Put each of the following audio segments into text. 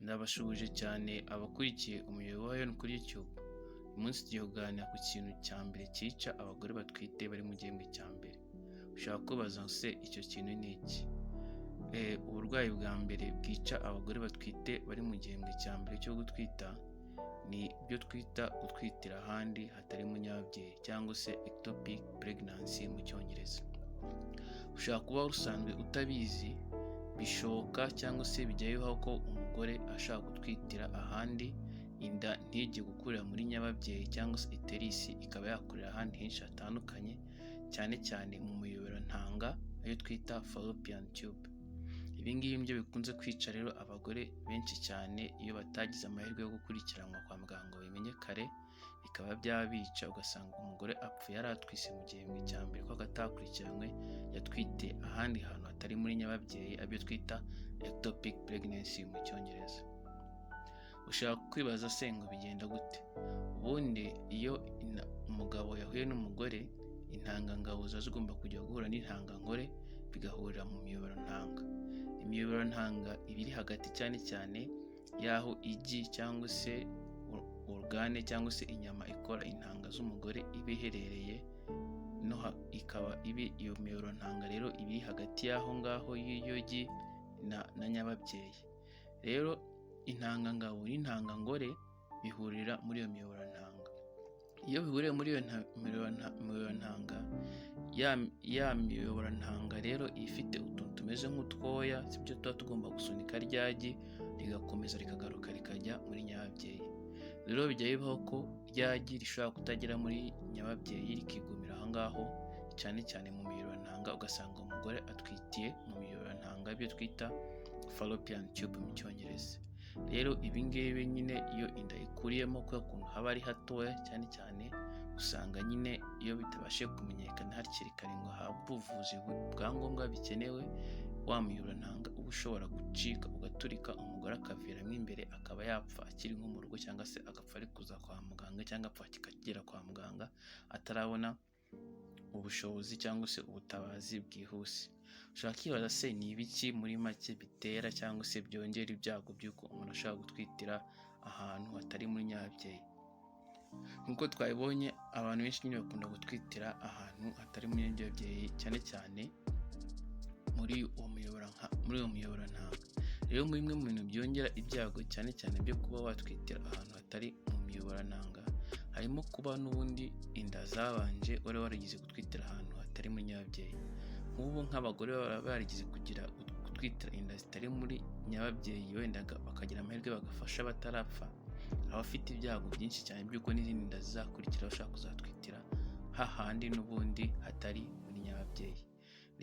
Ndabasuhuje cyane abakurikiye umuyoboro wa Lion kuri YouTube. Uyu munsi tugiye kuganira ku kintu cya mbere cyica abagore batwite bari mu gihembwe cya mbere. Ushobora kwibaza se icyo kintu ni iki? Uburwayi bwa mbere bwica abagore batwite bari mu gihembwe cya mbere cyo gutwita ni ibyo twita gutwitira ahandi hatari mu nyababyeyi, cyangwa se ectopic pregnancy mu Cyongereza. Ushobora kuba usanzwe utabizi, bishoboka cyangwa se bijya bibaho ko umugore ashobora gutwitira ahandi, inda ntijye gukurira muri nyababyeyi cyangwa se uterus, ikaba yakurira ahandi henshi hatandukanye, cyane cyane mu muyoborantanga, ayo twita fallopian tube. Ibi ngibi nibyo bikunze kwica rero abagore benshi cyane iyo batagize amahirwe yo gukurikiranwa kwa muganga ngo babimenye kare, bikaba byabica, ugasanga umugore apfuye yari atwise mu gihembwe cya mbere kuko atakurikiranywe, yatwite ahandi hantu hatari muri nyababyeyi, aribyo twita ectopic pregnancy mu Cyongereza. Ushobora kwibaza se ngo bigenda gute? Ubundi iyo umugabo yahuye n'umugore, intangangabo ziba zigomba kujya guhura n'intangangore, bigahurira mu miyoborantanga. Imiyoborantanga iba iri hagati cyane cyane y'aho igi cyangwa se organe cyangwa se inyama ikora intanga z'umugore iba iherereye, no ikaba ibi iyo miyoborantanga rero iba iri hagati y'aho ngaho y'iryo gi na nyababyeyi. Rero intangangabo n'intangangore bihurira muri iyo miyoborantanga. Iyo bihuriye muri iyo miyoborantanga, ya miyoborantanga rero iba ifite utuntu tumeze nk'utwoya, sibyo, tuba tugomba gusunika rya gi rigakomeza rikagaruka rikajya muri nyababyeyi. Rero bijya bibaho ko rya gi rishobora kutagera muri nyababyeyi, rikigumira aho ngaho, cyane cyane mu miyoborantanga, ugasanga umugore atwitiye mu miyoborantanga, ibyo twita fallopian tube mu Cyongereza. Rero ibi ngibi nyine, iyo inda ikuriyemo, kubera ukuntu haba ari hatoya cyane cyane, usanga nyine iyo bitabashije kumenyekana hakiri kare ngo ahabwe ubuvuzi bwa ngombwa bikenewe, wa muyoborantanga uba ushobora gucika ugaturika, umugore akaviramo imbere, akaba yapfa akiri nko mu rugo, cyangwa se agapfa ari kuza kwa muganga, cyangwa apfa akagera kwa muganga atarabona ubushobozi cyangwa se ubutabazi bwihuse. Ushobora kwibaza se ni ibiki muri make bitera cyangwa se byongera ibyago by'uko umuntu ashobora gutwitira ahantu hatari muri nyababyeyi? Nk'uko twabibonye, abantu benshi nyine bakunda gutwitira ahantu hatari muri nyababyeyi, cyane cyane muri uwo muyoborantanga. Rero muri bimwe mu bintu byongera ibyago cyane cyane byo kuba watwitira ahantu hatari mu miyoborantanga, harimo kuba n'ubundi inda zabanje wari warigeze gutwitira ahantu hatari muri nyababyeyi. Nk'ubu nk'abagore baba barigeze kugira gutwitira inda zitari muri nyababyeyi, wenda bakagira amahirwe bagafasha batarapfa, aba afite ibyago byinshi cyane by'uko n'izindi nda zizakurikira bashobora kuzatwitira hahandi n'ubundi hatari muri nyababyeyi.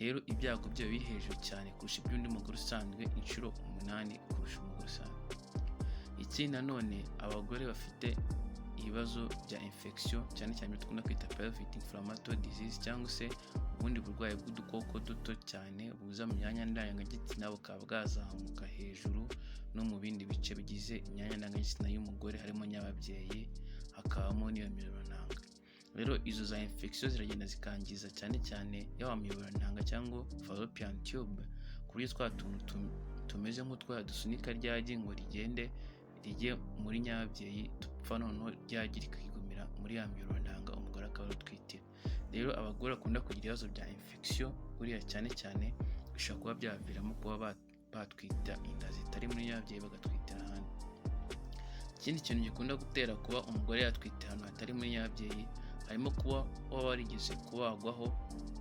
Rero ibyago byayo biri hejuru cyane kurusha iby'undi mugore usanzwe, inshuro 8 kurusha umugore usanzwe. Ikindi nanone, abagore bafite ibibazo bya infection, cyane cyane ibyo dukunda kwita pelvic inflammatory disease, cyangwa se ubundi burwayi bw'udukoko duto cyane buza mu myanya ndangagitsina, bukaba bwazamuka hejuru no mu bindi bice bigize imyanya ndangagitsina y'umugore, harimo nyababyeyi, hakabamo n'iyo miyoborantanga. Rero izo za infection ziragenda zikangiza cyane cyane yaba miyoborantanga cyangwa fallopian tube, ku buryo twa tuntu tumeze nk'utwaya dusunika rya gi ngo rigende rijye muri nyababyeyi dupfa, noneho rya gi rikigumira muri ya miyoborantanga, umugore akaba arutwitira. Rero abagore bakunda kugira ibibazo bya infection buriya cyane cyane bishobora kuba byaviramo kuba batwita inda zitari muri nyababyeyi, bagatwitira ahandi. Ikindi kintu gikunda gutera kuba umugore yatwita ahantu hatari muri nyababyeyi, harimo kuba waba warigeze kubagwaho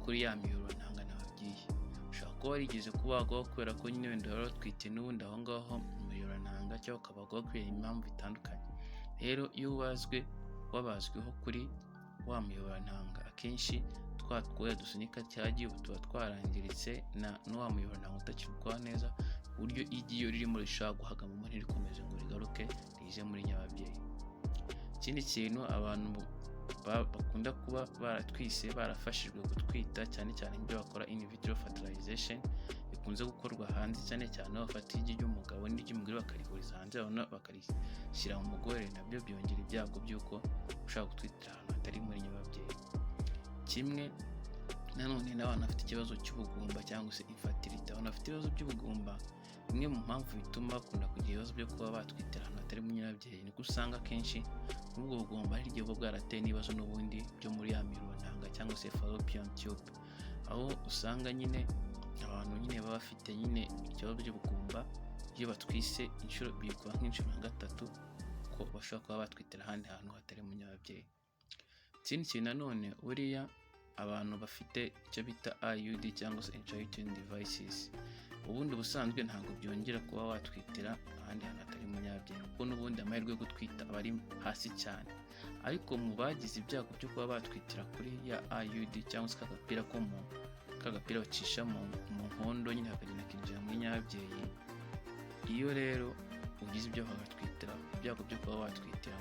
kuri ya miyoborantanga nababwiye. Ushobora kuba warigeze kubagwaho kubera ko nyine wenda wari watwite n'ubundi aho ngaho mu miyoborantanga, cyangwa ukabagwaho kubera impamvu itandukanye. Rero iyo ubazwe, wabazweho kuri wa muyoborantanga, akenshi twa twoya dusunika cya gi tuba twarangiritse na wa muyoborantanga utakiri gukora neza, ku buryo igi iyo ririmo rishobora guhagamamo ntirikomeze ngo rigaruke rize muri nyababyeyi. Ikindi kintu, abantu bakunda kuba baratwise barafashijwe gutwita, cyane cyane ibyo bakora in vitro fertilization, bikunze gukorwa hanze cyane cyane, aho bafata igi ry'umugabo n'iry'umugore bakarihuriza hanze, bakarishyira mu mugore, nabyo byongera ibyago by'uko ushobora gutwitira ahantu hatari muri nyababyeyi. Kimwe nanone n'abantu bafite ikibazo cy'ubugumba cyangwa se infertility. Abantu bafite ibibazo by'ubugumba Imwe mu mpamvu bituma bakunda kugira ibibazo byo kuba batwitira ahantu hatari muri nyababyeyi ni uko usanga akenshi nk'ubwo bugumba hari igihe buba bwarateye n'ibibazo n'ubundi byo muri ya miyoborantanga cyangwa se fallopian tube, aho usanga nyine abantu nyine baba bafite nyine ikibazo by'ubugumba, iyo batwise inshuro bikuba nk'inshuro nka gatatu ko bashobora kuba batwitira ahandi hantu hatari mu nyababyeyi. Ikindi kintu nanone, buriya abantu bafite icyo bita IUD cyangwa se intrauterine devices, ubundi ubusanzwe ntabwo byongera kuba watwitira ahandi hantu hatari mu nyababyeyi, kuko n'ubundi amahirwe yo gutwita aba ari hasi cyane. Ariko mu bagize ibyago byo kuba batwitira kuri ya IUD cyangwa se kagapira ko mu kagapira bacisha mu nkondo nyine kakagenda kinjira muri nyababyeyi, iyo rero ugize ibyo bagatwitira, ibyago byo kuba watwitira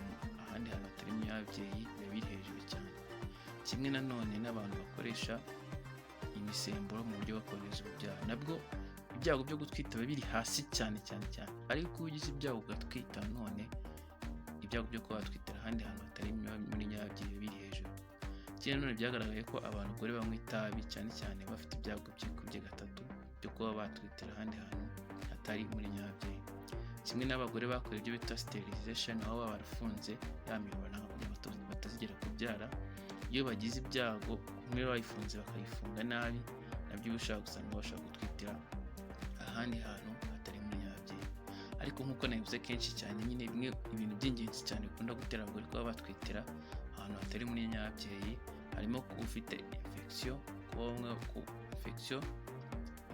ahandi hantu hatari mu nyababyeyi biba biri hejuru cyane. Kimwe nanone n'abantu bakoresha imisemburo mu buryo bwo korohereza urubyaro, nabwo ibyago byo gutwita biba biri hasi cyane cyane cyane. Ariko iyo ugize ibyago ugatwita none, ibyago byo kuba watwitira ahandi hantu hatari muri nyababyeyi biba biri hejuru. Ikindi nanone, byagaragaye ko abagore banywa itabi cyane cyane bafite ibyago byikubye gatatu byo kuba batwitira ahandi hantu hatari muri nyababyeyi. Kimwe n'abagore bakorewe ibyo bita sterilization, aho baba barafunze ya miyoboro kugira ngo batazigera kubyara, iyo bagize ibyago umwe bayifunze bakayifunga nabi, nabyo uba ushobora gusanga bashobora gutwitira ahandi hantu hatari muri nyababyeyi. Ariko nk'uko nabivuze kenshi cyane nyine, bimwe ibintu by'ingenzi cyane bikunda gutera abagore kuba batwitira ahantu hatari muri nyababyeyi harimo kuba ufite infection, kuba bamwe ku infection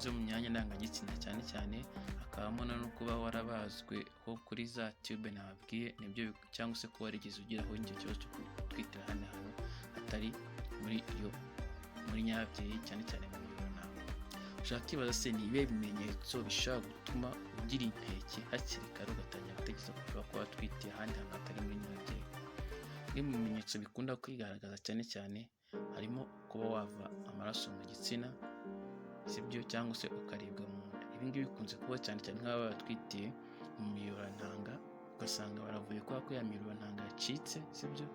zo mu myanya ndangagitsina cyane cyane, hakabamo no kuba warabazwe ho kuri za tube nababwiye, nibyo, cyangwa se kuba warigeze ugiraho icyo kibazo cyo gutwitira ahandi hantu hatari muri iyo muri nyababyeyi, cyane cyane mu miyoboro. Ushobora kwibaza se ni ibihe bimenyetso bishobora gutuma ugira inkeke hakiri kare, ugatangira gutekereza ko ushobora kuba watwitiye ahandi hantu hatari muri nyababyeyi? Bimwe mu bimenyetso bikunda kwigaragaza cyane cyane harimo kuba wava amaraso mu gitsina, sibyo, cyangwa se ukaribwa mu nda. Ibi ngibi bikunze kuba cyane cyane nk'ababa batwitiye mu miyoborantanga, ugasanga baravuye kubera ko ya miyoborantanga yacitse, sibyo,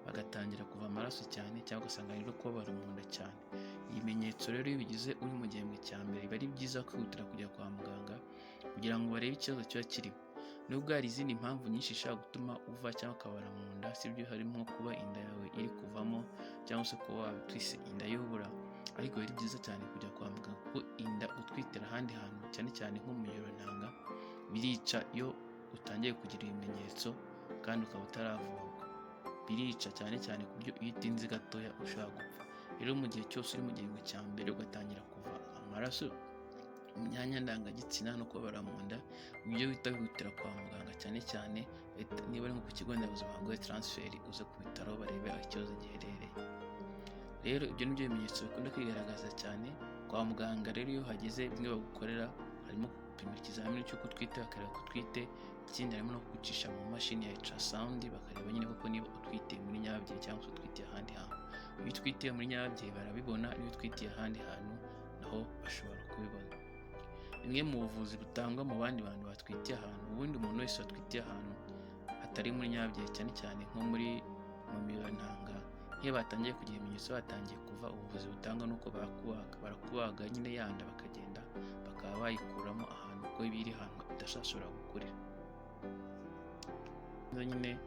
bagatangira kuva amaraso cyane, cyangwa ugasanga rero kubabara mu nda cyane. Ibimenyetso rero iyo bigize uri mu gihembwe cya mbere, biba ari byiza kwihutira kujya kwa muganga kugira ngo barebe ikibazo kiba kirimo. Nubwo hari izindi mpamvu nyinshi zishobora gutuma uva cyangwa ukabara mu nda, sibyo, harimo nko kuba inda yawe iri kuvamo cyangwa se kuba watwise inda y'ubura, ariko biba ari byiza cyane kujya kwa muganga, kuko inda utwitira ahandi hantu cyane cyane nko mu miyoborantanga birica. Iyo utangiye kugira ibimenyetso kandi ukaba utaravurwa, birica cyane cyane ku buryo iyo utinze gatoya ushobora gupfa. Rero mu gihe cyose uri mu gihembwe cya mbere ugatangira kuva amaraso mu myanya ndangagitsina no kubabara mu nda, ujye uhita wihutira kwa muganga, cyane cyane niba ari nko ku kigo nderabuzima baguhe transfer uze ku bitaro barebe aho ikibazo giherereye. Rero ibyo ni byo bimenyetso bikunda kwigaragaza cyane kwa muganga. Rero iyo uhageze, bimwe bagukorera harimo gupima ikizamini cy'uko utwite, bakareba ko utwite. Ikindi harimo no kugucisha mu mashini ya ultrasound, bakareba nyine koko niba utwite muri nyababyeyi cyangwa se utwitiye ahandi hantu. Iyo utwitiye muri nyababyeyi barabibona, n'iyo utwitiye ahandi hantu naho bashobora kubibona. Bimwe mu buvuzi butangwa mu bandi bantu batwitiye ahantu, ubundi umuntu wese watwitiye ahantu hatari muri nyababyeyi, cyane cyane nko muri mu miyoborantanga, nk'iyo batangiye kugira ibimenyetso, batangiye kuva, ubuvuzi butangwa nuko barakubaga. Barakubaga nyine yanda bakagenda bakaba bayikuramo ahantu kuko iba iri ahantu idashobora gukurira nyine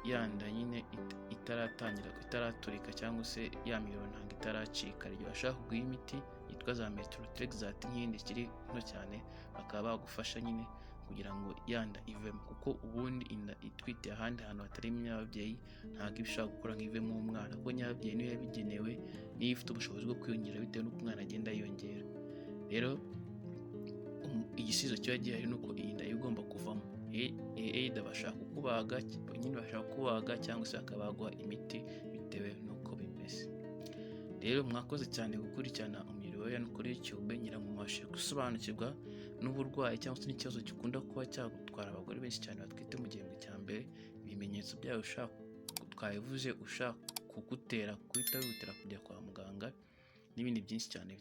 yanda nyine itaratangira, itaraturika cyangwa se ya miyoborantanga itaracika. Igihe bashaka kuguha imiti yitwa za methotrexate nk'iyindi ikiri nto cyane, bakaba bagufasha nyine kugira ngo yanda ivemo, kuko ubundi inda itwite ahandi hantu hatari nyababyeyi ntabwo iba ishobora gukura ngo ivemo umwana, kuko nyababyeyi niyo yabigenewe, niyo ifite ubushobozi bwo kwiyongera bitewe n'uko umwana agenda yiyongera. Rero igisubizo kiba gihari ni uko iyi nda iba igomba kuvamo. Either bashaka kukubaga nyine, bashaka kukubaga cyangwa se bakaba baguha imiti bitewe n'uko bimeze. Rero mwakoze cyane gukurikirana umuyoboro wa kuri YouTube. Ngira ngo mubashe gusobanukirwa n'uburwayi cyangwa se n'ikibazo gikunda kuba cyagutwara abagore benshi cyane batwite mu gihembwe cya mbere. Ibimenyetso byayo ushaka twabivuze, ushaka kugutera guhita wihutira kujya kwa muganga n'ibindi byinshi cyane.